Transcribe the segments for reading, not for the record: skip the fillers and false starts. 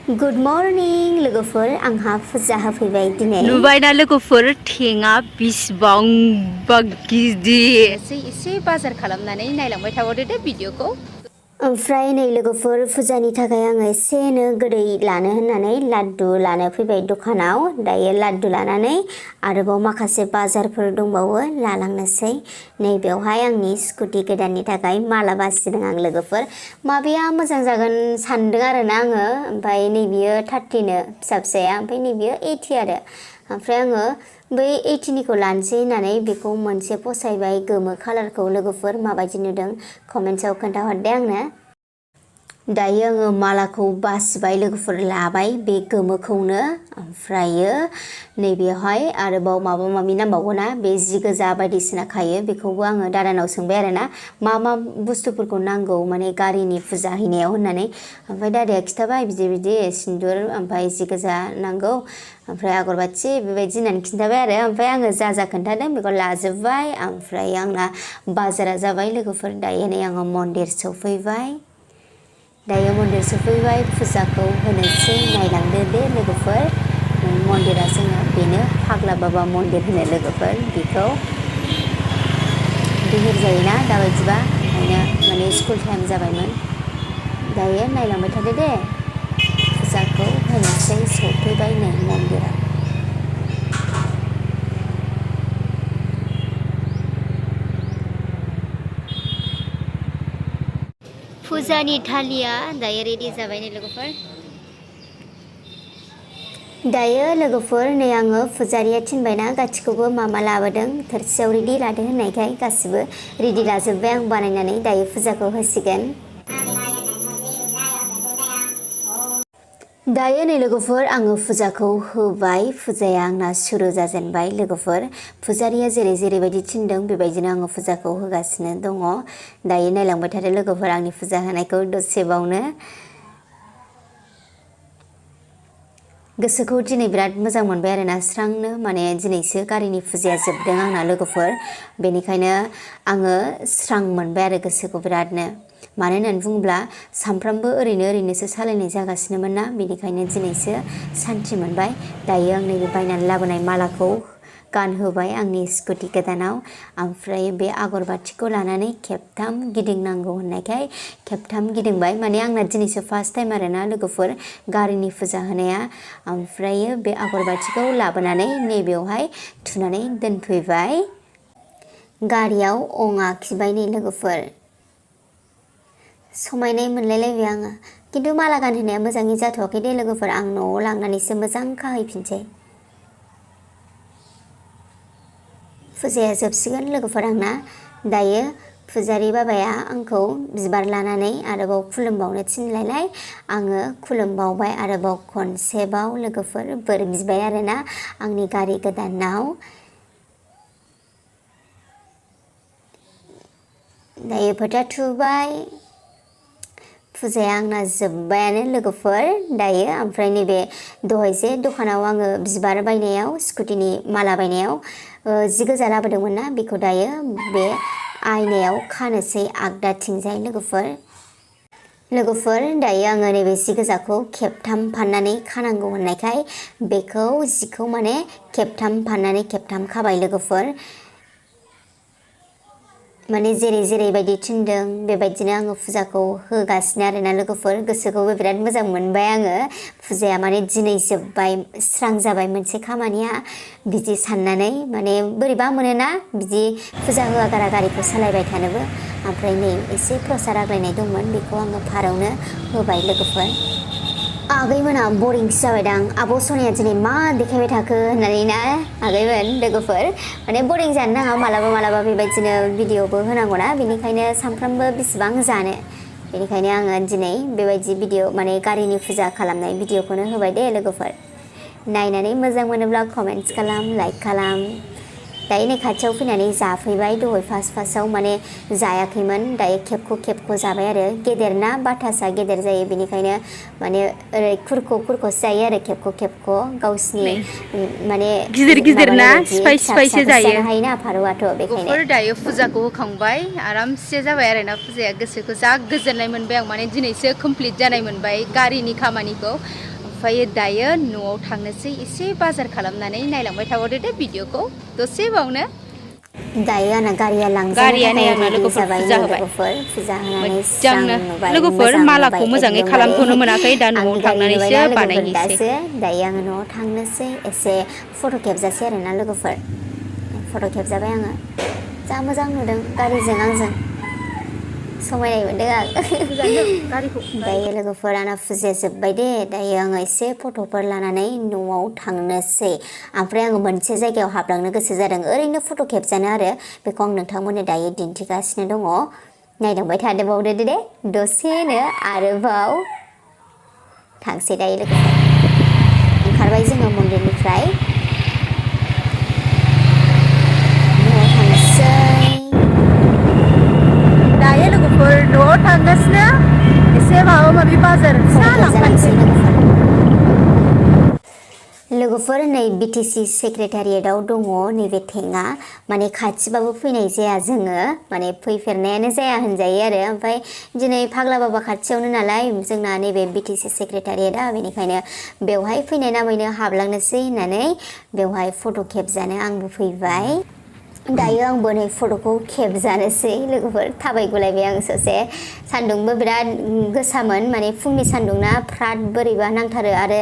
Good morning, लोगोफोर आंहा फुजा होफैबाय दिनै नुबायना लोगोफोर थेङा बिसिबांबा गिदिर एसे बाजार खालामनानै नायलांबाय थाबावदो दे भिडिअखौ ओमफ्राय नै लोगोफोर फुजानि थाखाय आङो एसेनो गोदै लानो होननानै लाड्डु लानो फैबाय दखानाव दायो लाड्डु लानानै आरोबाव माखासे बाजारफोर दंबावो लालांनोसै नैबेवहाय आंनि स्कुटि गोदाननि थाखाय माला बासिदों आं लोगोफोर माबेया मोजां जागोन सानदों आरोना आङो ओमफ्राय नैबेयो 30 नो फिसा फिसाया ओमफ्राय नैबेयो 80 आरो ओमफ्राय आङो बै 80 निखौ लानोसै होननानै बेखौ मोनसे फसायबाय गोमो कालारखौ लोगोफोर माबायदि नुदों कमेन्ट्सआव खोन्थाहरदे आंनो दायो आङो मालाखौ बासिबाय लोगोफोर लाबाय बे गोमोखौनो ओमफ्रायो नैबेयावहाय आरोबाव माबा माबि नांबावगोना बे जि गोजा बायदिसिना खायो बेखौबो आङो दादानाव सोंबाय आरोना मा बुस्थुफोरखौ नांगौ माने गारिनि फुजा हैनायाव होननानै ओमफ्राय दादाया खिथाबाय बिदि सिन्दुर ओमफ्राय जि गोजा नांगौ ओमफ्राय आगरबाथि बेबायदि होननानै खिन्थाबाय आरो ओमफ्राय आङो जा खोन्थादों बेखौ लाजोबबाय ओमफ्राय आंना बाजारा जाबाय लोगोफोर दायो नै आङो मन्दिर सफैबाय दायो मन्दिर सफैबाय फुजाखौ होनोसै नायलांदो दे लोगोफोर मन्दिरा जोङो बेनो फाग्ला बाबा मन्दिर होनो लोगोफोर बेखौ बिहिर जायोना दाबायदिबा ओंखायनो माने स्कुल टाइम जाबायमोन दायो नायलांबाय थादो दे फुजाखौ होनोसै सफैबाय नै मन्दिरा फुजानि थालिया दायो रेडि जाबाय नै लोगोफोर दायो लोगोफोर नै आङो फुजारिया थिनबायना गासिखौबो मा लाबोदों थोरसियाव रेडि लादो होननायखाय गासिबो रेडि लाजोबबाय आं बानायनानै दायो फुजाखौ होसिगोन दायो नै लोगोफोर आङो फुजाखौ होबाय फुजाया आंना सुरु जाजेनबाय लोगोफोर फुजारिया जेरैबायदि थिनदों बेबायदिनो आङो फुजाखौ होगासिनो दङ दायो नायलांबाय थादो लोगोफोर आंनि फुजा होनायखौ दसेबावनो गोसोखौ दिनै बिराद मोजां मोनबाय आरोना स्रांनो माने दिनैसो गारिनि फुजाया जोबदों आंना लोगोफोर बेनिखायनो आङो स्रां मोनबाय आरो गोसोखौ बिरादनो मानो होननानै बुङोब्ला सानफ्रामबो ओरैनोसो सालायनाय जागासिनोमोन ना बेनिखायनो दिनैसो सान्थि मोनबाय दायो आं नैबे बायनानै लाबोनाय मालाखौ गानहोबाय आंनि स्कुटि गोदानाव ओमफ्राय बे आगरबाथिखौ लानानै खेबथाम गिदिंनांगौ होननायखाय खेबथाम गिदिंबाय माने आंना दिनैसो फार्स्ट टाइम आरोना लोगोफोर गारिनि फुजा होनाया ओमफ्रायो बे आगरबाथिखौ लाबोनानै नैबेयावहाय थुनानै दोनफैबाय गारियाव अं आखिबाय नै लोगोफोर समायनाय मोनलायलायबाय आङो खिन्थु माला गानहोनाया मोजाङै जाथ'वाखै दे लोगोफोर आं न'आव लांनानैसो मोजां खाहैफिनसै फुजाया जोबसिगोन लोगोफोर आंना दायो फुजारि बाबाया आंखौ बिबार लानानै आरोबाव खुलुमबावनो थिनलायलाय आङो खुलुमबावबाय आरोबाव खनसेबाव लोगोफोर बोर बिबाय आरोना आंनि गारि गोदानाव दायो फोथा थुबाय फुजाया आंना जोब्बायानो लोगोफोर दायो ओमफ्राय नैबे दहायजे दखानाव आङो बिबार बायनायाव स्कुटिनि माला बायनायाव जि गोजा लाबोदोंमोन ना बेखौ दायो बे आयनायाव खानोसै आगदाथिंजाय लोगोफोर दायो आङो नैबे जि गोजाखौ खेबथाम फाननानै खानांगौ होननायखाय बेखौ जिखौ माने खेबथाम फाननानै खेबथाम खाबाय लोगोफोर माने जेरैबायदि थिनदों बेबायदिनो आङो फुजाखौ होगासिनो आरोना लोगोफोर गोसोखौबो बिराद मोजां मोनबाय आङो फुजाया माने दिनै जोब्बाय स्रां जाबाय मोनसे खामानिया बिदि साननानै माने बोरैबा मोनोना बिदि फुजा होआगारा गारिखौ सालायबाय थानोबो ओमफ्राय नै एसे प्रसाद आग्लायनाय दंमोन बेखौ आङो फारौनो होबाय लोगोफोर आगैमोना बरिंसो जाबायदां आब' सनाया दिनै मा देखायबाय थाखो होननानै ना आगैमोन लोगोफोर माने बरिं जानो नाङा मालाबा बेबायदिनो भिडिअबो होनांगौना बेनिखायनो सानफ्रामबो बेसेबां जानो बेनिखायनो आङो दिनै बेबायदि भिडिअ माने गारिनि फुजा खालामनाय भिडिअखौनो होबाय दे लोगोफोर नायनानै मोजां मोनोब्ला कमेन्ट्स खालाम लाइक खालाम दायो नै खाथियाव फैनानै जाफैबाय दहाय फार्स्टआव माने जायाखैमोन दायो खेबख' जाबाय आरो गेदेर ना बाथासा गेदेर जायो बेनिखायनो माने ओरै खुरख'सो जायो आरो खेबख' गावसिनि माने गिदिर ना स्पाइसो जायो जानो हायोना फारौआथ' बेखायनो दायो फुजाखौ होखांबाय आरामसे जाबाय आरोना फुजाया गोसोखौ जा गोजोननाय मोनबाय आं माने दिनैसो कमप्लिट जानाय मोनबाय गारिनि खामानिखौ ओमफ्राय दायो न'आव थांनोसै एसे बाजार खालामनानै नायलांबाय थाबावदो दे भिडिअखौ दसेबावनो दायो आंना गारिया लांजानो गारिया नै थाखाय आंना रेडि लोगोफोर जाबाय फुजा नै होबाय लोगोफोर फुजा होनानै स्रां मोजांनो नुबाय लोगोफोर मोजां मालाखौ नुबाय मोजाङै एकदमबारे खालामथ'नो मोनाखै दा न'आव आंनि गारि थांनानैसो नुबायना लोगोफोर बानायहैसै दासो दायो आङो न'आव थांनोसै एसे फट' खेबजासै आरोना लोगोफोर फट' खेबजाबाय आङो जा मोजां नुदों गारिजों आंजों समायनाय मोनदों आं दायो लोगोफोर आंना फुजाया जोब्बाय दे दायो आङो एसे फट'फोर लानानै न'आव थांनोसै ओमफ्राय आङो मोनसे जायगायाव हाबलांनो गोसो जादों ओरैनो फट' खेबजानो आरो बेखौ आं नोंथांमोननो दायो दिन्थिगासिनो दङ नायलांबाय थादोबावदो दे दसेनो आरोबाव थांसै दायो लोगोफोर ओंखारबाय जोङो मन्दिरनिफ्राय न'आव थांनोसै दायो लोगोफोर न'आव थांगासिनो एसे माबा माबि बाजार फिसा लांफानोसै लोगोफोर नै बिटिसि सेक्रेटारियेटआव दङ नैबे थेङा माने खाथिबाबो फैनाय जाया जोङो माने फैफेरनायानो जाया होनजायो आरो ओमफ्राय दिनै फाग्ला बाबा खाथियावनो नालाय जोंना नैबे बिटिसि सेक्रेटारियेटआ बेनिखायनो बेवहाय फैनाय नामैनो हाबलांनोसै होननानै बेवहाय फट' खेबजानो आंबो फैबाय दायो आंबो नै फट'खौ खेबजानोसै लोगोफोर थाबायगुलायबाय आं ससे सान्दुंबो बिराद गोसामोन माने फुंनि सान्दुंना फ्राद बोरैबा नांथारो आरो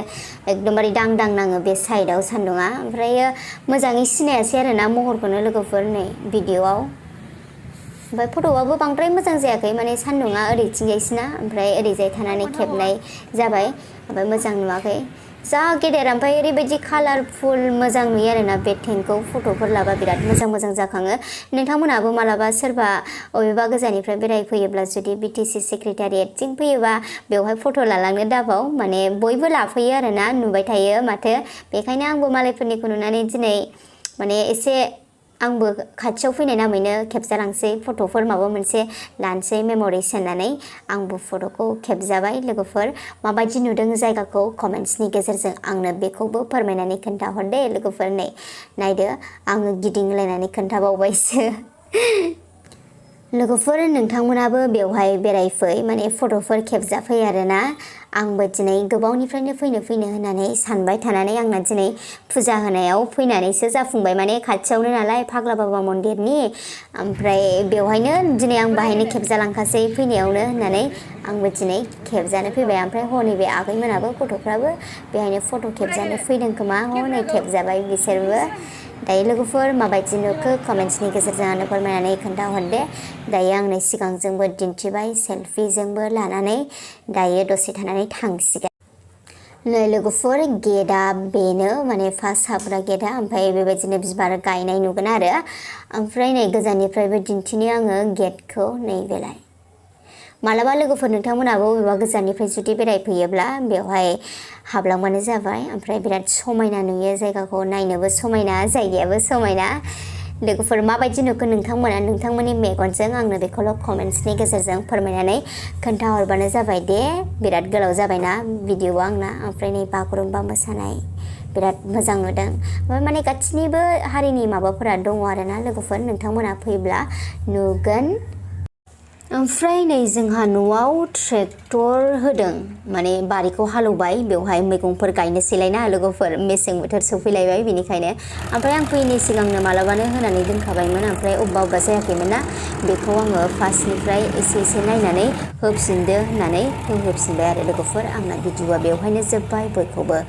एकदमबारे दांदां नाङो बे साइडआव सान्दुङा ओमफ्रायो मोजाङै सिनायासै आरोना महरखौनो लोगोफोर नै भिडिअआव ओमफ्राय फट'आबो बांद्राय मोजां जायाखै माने सान्दुङा ओरैथिंजायसोना ओमफ्राय ओरैजाय थानानै खेबनाय जाबाय ओमफ्राय मोजां नुवाखै जा गेदेर ओमफ्राय ओरैबायदि कालारफुल मोजां नुयो आरोना बे टेंकखौ फट'फोर लाबा बिराद मोजां मोजां जाखाङो नोंथांमोनाबो मालाबा सोरबा अबेबा गोजाननिफ्राय बेरायफैयोब्ला जुदि बिटिसि सेक्रेटारियेटथिं फैयोबा बेवहाय फट' लालांनो दाबाव माने बयबो लाफैयो आरोना नुबाय थायो माथो बेखायनो आंबो मालायफोरनिखौ नुनानै दिनै माने एसे आंबो खाथियाव फैनाय नामैनो खेबजालांसै फट'फोर माबा मोनसे लानोसै मेम'रिस होननानै आंबो फट'खौ खेबजाबाय लोगोफोर माबायदि नुदों जायगाखौ कमेन्ट्सनि गेजेरजों आंनो बेखौबो फोरमायनानै खोन्थाहर दे लोगोफोर नै नायदो आङो गिदिंलायनानै खोन्थाबावबायसो लोगोफोर नोंथांमोनाबो बेवहाय बेरायफै माने फट'फोर खेबजाफै आरोना आंबो दिनै गोबावनिफ्रायनो फैनो होननानै सानबाय थानानै आंना दिनै फुजा होनायाव फैनानैसो जाफुंबाय माने खाथियावनो नालाय फाग्ला बाबा मन्दिरनि ओमफ्राय बेवहायनो दिनै आं बाहायनो खेबजालांखासै फैनायावनो होननानै आंबो दिनै खेबजानो फैबाय ओमफ्राय हनै बे आगैमोनाबो गथ'फ्राबो बेहायनो फट' खेबजानो फैदों खोमा हनै खेबजाबाय बिसोरबो दायो लोगोफोर माबायदि नुखो कमेन्ट्सनि गेजेरजों आंनो फोरमायनानै खोन्थाहरदे दायो आंनो सिगांजोंबो दिन्थिबाय सेल्फिजोंबो लानानै दायो दसे थानानै थांसिगोन नै लोगोफोर गेटआ बेनो माने फार्स्ट हाबग्रा गेटआ ओमफ्राय बेबायदिनो बिबार गायनाय नुगोन आरो ओमफ्राय नै गोजाननिफ्रायबो दिन्थिनो आङो गेटखौ नैबेलाय मालाबा लोगोफोर नोंथांमोनाबो बबेबा गोजाननिफ्राय जुदि बेरायफैयोब्ला बेवहाय हाबलांबानो जाबाय ओमफ्राय बिराद समायना नुयो जायगाखौ नायनोबो समायना जायगायाबो समायना लोगोफोर माबायदि नुखो नोंथांमोना नोंथांमोननि मेगनजों आंनो बेखौल' कमेन्ट्सनि गेजेरजों फोरमायनानै खोन्थाहरबानो जाबाय दे बिराद गोलाव जाबायना भिडिअआ आंना ओमफ्राय नै बागुरुम्बा मोसानाय बिराद मोजां नुदों ओमफ्राय माने गासिनिबो हारिनि माबाफोरा दङ आरोना लोगोफोर नोंथांमोना फैब्ला नुगोन ओमफ्राय नै जोंहा न'आव ट्रेक्टर होदों माने बारिखौ हालौबाय बेवहाय मैगंफोर गायनोसैलायना लोगोफोर मेसें बोथोर सफैलायबाय बेनिखायनो ओमफ्राय आं फैयैनि सिगांनो मालाबानो होनानै दोनखाबायमोन ओमफ्राय अबेबा जायाखैमोन ना बेखौ आङो फार्स्टनिफ्राय एसे नायनानै होफिनदो होननानै होफिनबाय आरो लोगोफोर आंना भिडिअआ बेवहायनो जोब्बाय बयखौबो